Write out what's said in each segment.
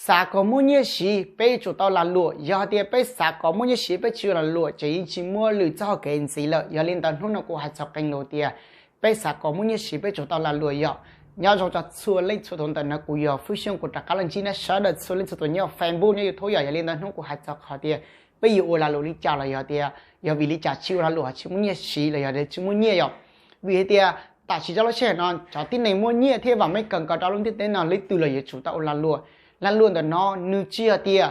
Xav kom muaj nyiaj siv peb yuav tsum tau lag luam. Yog hais tias peb xav kom muaj nyiaj siv peb tsis lag luam ces yeej tsis muaj lwm txoj hau kev ntxiv lawm. Yog li ntawd hnub no kuv hais txog qee lus tias peb xav kom muaj nyiaj siv peb tsum tau lag luam yom. Nyob zoo txog txhua leej txhua tus, ntawm no kuv yog Fwj Xyooj, kuv rov qab los ntsib nej sawv daws txhua leej txhua tus nyob Facebook nyob YouTube yom. Yog li ntawd hnub kuv hais txog qhov tias peb yuav ua lag luam li cas los yog tias yog vim li cas tsis ua lag luam tsis muaj nyiaj siv los yog tsis muaj nyiaj yom. Vim hais tias tam sim txog lub sij hawm no cov tib neeg muaj nyiaj thiab vam meej kawg nkaus rau lub ntiaj teb no leej twg los yuav tsum tau ua lag luam. Lag luam ntawm no nws tsis yog tias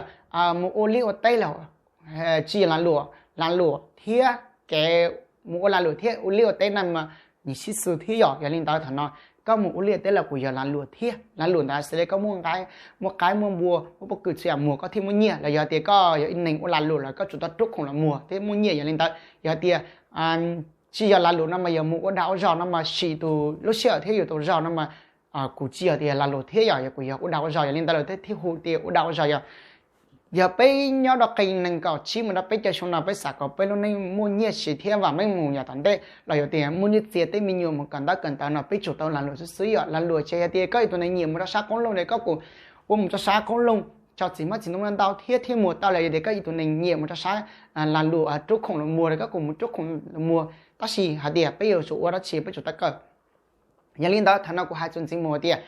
mus ua liaj ua teb los tsis yog lag luam. Lag luam thiab kev mus ua lag luam thiab ua liaj ua teb no mas nws sib xws thiab yom. Yog li ntawd thaum no koj mus ua liaj teb los kuj yog lag luam thiab. Lag luam ntawd xws li koj muaj qaib muaj npua muaj pob kws txhua yam muag koj thiaj muaj nyiaj, los yog tias koj yog ib neeg ua lag luam los koj tsum tau rub khoom los muag thiab muaj nyiaj. Yog li ntawd yog tias tsis yog lag luam no mas yog mus ua dag ua zog no mas sim tus lub sij hawm thiab yus tus zog no mas kuj tsis yog tias lag luam thiab yom, yog kuj yog ua dag ua zog. Yog li ntawd lawv thiaj hu tias ua dag ua zog yom. Yog peb nyob rau qee nees nkaum tsib mus rau peb caug xyoo no peb xav kom peb lub neej muaj nyiaj siv thiab vam meej mus yav tom ntej los yog tias muaj nyiaj txiag tej me nyuam mus kawm ntaub kawm ntawv no peb tsum tau lag luam xwb xwb yom. Lag luam ces yog tias koj ib tug neeg nyiam mus rau sab qoob loo es koj kuj ua mus rau sab qoob loo tso txiv hmab txiv ntoo ntau thiab thiaj muag tau, los yog tias koj ib tug neeg nyiam mus rau sab lag luam rub khoom los muag es koj kuj mus rub khoom los muag. Tab sis hais tias peb yuav tsum ua dab tsi peb tsum tau kawm. Yog li ntawd thaum no kuv hais txuas ntxiv mus tias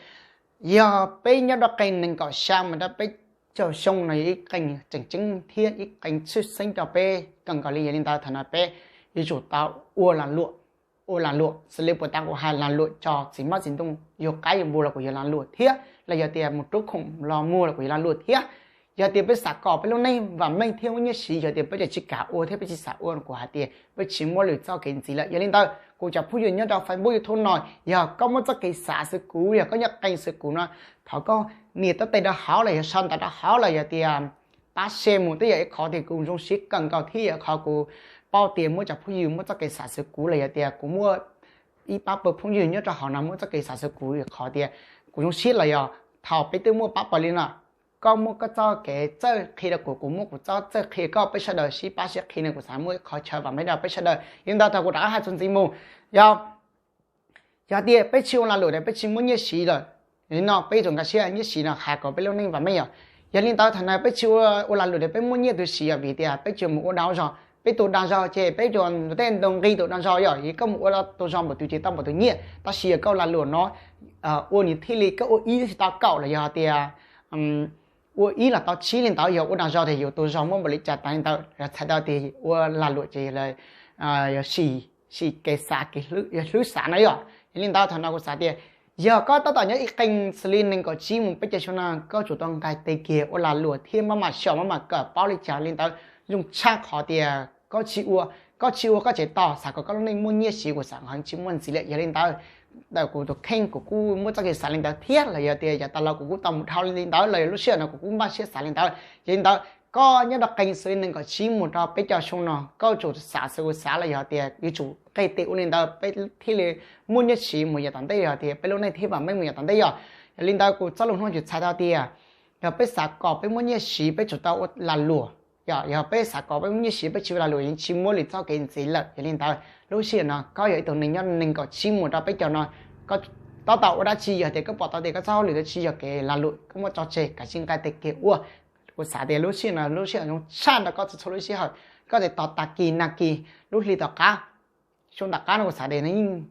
yog peb nyob rau qee nees nkaum xya mus rau peb caug xyoo no yog ib qee tseem ceeb thiab ib qee tshwj xeeb rau peb kawg nkaus li. Yog li ntawd thaum no peb yuav tsum tau ua lag luam. Ua lag luam xws li puas tas kuv hais, lag luam tso txiv hmab txiv ntoo, yug qaib yug npua los kuj yog lag luam thiab, los yog tias mus rub khoom los muag los kuj yog lag luam thiab. Yog tias peb xav kom peb lub neej vam meej thiab muaj nyiaj siv, yog tias peb tseem tsis kam ua thiab peb tsis xav ua no kuv hais tias peb tsis muaj lwm txoj kev ntxiv lawm. Yog li ntawd kuv cov phooj ywg nyob rau Facebook YouTube no, yog koj muaj txoj kev xav xwv kuv, yog koj nyob qee xwv kuv no, thov koj nias taub tes rau hauv los yog sau ntawv rau hauv los yog tias pab share mus, twb yog ib qhov tias kuv zoo siab kawg nkaus thiab yog qhov kuv paub tias muaj cov phooj ywg muaj txoj kev xav xwv kuv los yog tias kuv muaj ib pab pawg phooj ywg nyob rau hauv no muaj txoj kev xav xwv kuv, qhov tias kuv zoo siab los yog thaum peb twb muaj pab pawg li no, koj muaj koj txoj kev txawj qhia rau kuv, kuv muaj kuv txoj txawj qhia koj, peb sawv daws sib pab sib qhia no kuv xav muaj ib qhov chaw vam meej rau peb sawv daws. Yog li ntawd thaum kuv rov qab hais txuas ntxiv mus, yog yog tias peb tsis ua lag luam ces peb tsis muaj nyiaj siv lawm. Yog li no peb yuav tsum nkag siab, nyiaj siv no hais kom peb lub neej vam meej yom. Yog li ntawd thaum no peb tsis ua lag luam ces peb muaj nyiaj twg siv yom, vim tias peb tsis mus ua dag ua zog. Peb tus dag zog ces peb yuav tej ntoo nqi tus dag zog yom, yog koj mus ua tus zog npaum twg ces tau npaum twg nyiaj. Tab sis yog koj ua lag luam no, ua nws thiaj li koj ua ib tsis tau kaum los yog tias ua ib los tau tsib li ntawd, yog ua dag zog tias yus tus zog muaj npaum li cas tas li ntawd, yog txhais tau tias ua lag luam ces yog sim kev xav, kev hlwb xav na yom. Yog li ntawd thaum no kuv xav tias yog koj tab tom nyob ib qee xws li nees nkaum tsib mus peb caug xyoo no, koj tsum tau nqaij tes kiag ua lag luam thiab maj mam xyom maj mam kawm paub li cas li ntawd. Zoo tshaj qhov tias koj tsis ua, koj tsis ua koj tseem tos xav kom koj lub neej muaj nyiaj siv, kuv xav heev tsis muaj ntxiv lawm. Yog li ntawd ntawm kuv tus kheej kuv kuj muaj txoj kev xav li ntawd thiab, los yog tias yav tas los kuv kuj tau mus dhau li ntawd, los yog lub sij hawm no kuv kuj npaj siab xav li ntawd. Yog li ntawd koj nyob rau qee xws li nees nkaum tsib mus rau peb caug xyoo no, koj yuav tsum xav xws kuv xav los yog tias yuav tsum nqaij tes ua li ntawd peb thiaj li muaj nyiaj siv mus yav tom ntej, yog tias peb lub neej thiaj vam meej mus yav tom ntej yom. Yog li ntawd kuv txoj lus hnub no tshwm txhais tau tias yog peb xav kom peb muaj nyiaj siv peb tsum tau ua lag luam. Yog, yog peb xav kom peb muaj nyiaj siv peb tsis ua lag luam yeej tsis muaj lwm txoj kev ntxiv lawm. Yog li ntawd lub sij hawm no koj yog ib tug neeg nyob nees nkaum tsib mus rau peb caug no, koj tab tom ua dab tsi, yog tias koj pom tau tias koj txoj hauj lwm tsis yog kev lag luam, koj muab tso tseg, kav tsij nqaij tes kiag ua. Kuv xav tias lub sij hawm no lub sij hawm zoo tshaj rau koj txhua txhua lub sij hawm. Koj tsis tos tag kis nag kis lub hli tom qab, xyoo tom qab no kuv xav tias yeej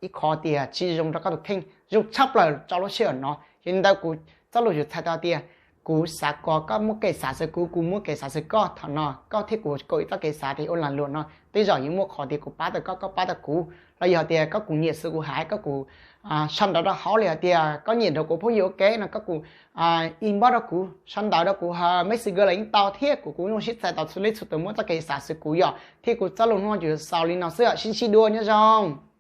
ib qho tias tsis zoo rau koj tus kheej, zoo tshaj plaws rau lub sij hawm no. Yog li ntawd kuv txoj lus tshwm txhais tau tias kuv xav kom koj muaj kev xav xws kuv, kuv muaj kev xav xws koj. Thaum no koj thiab kuv kaum ib txoj kev xav tias ua lag luam no tej zaum yeej muaj qhov tias kuv pab tau koj, koj pab tau kuv, los yog tias koj kuj nyiam xws kuv hais, koj kuv sau ntawv rau hauv, los yog tias koj nyiam nrog kuv phooj ywg ua ke no koj kuj inbox rau kuv, sau ntawv rau kuv, Messenger los yeej tau thiab. Kuv kuj zoo siab txais tos txhua leej txhua tus muaj txoj kev xav xws kuv yom. Thiab kuv txoj lus hnub no tsuas xaus li no xwb, sib ntsib dua, nyob zoo.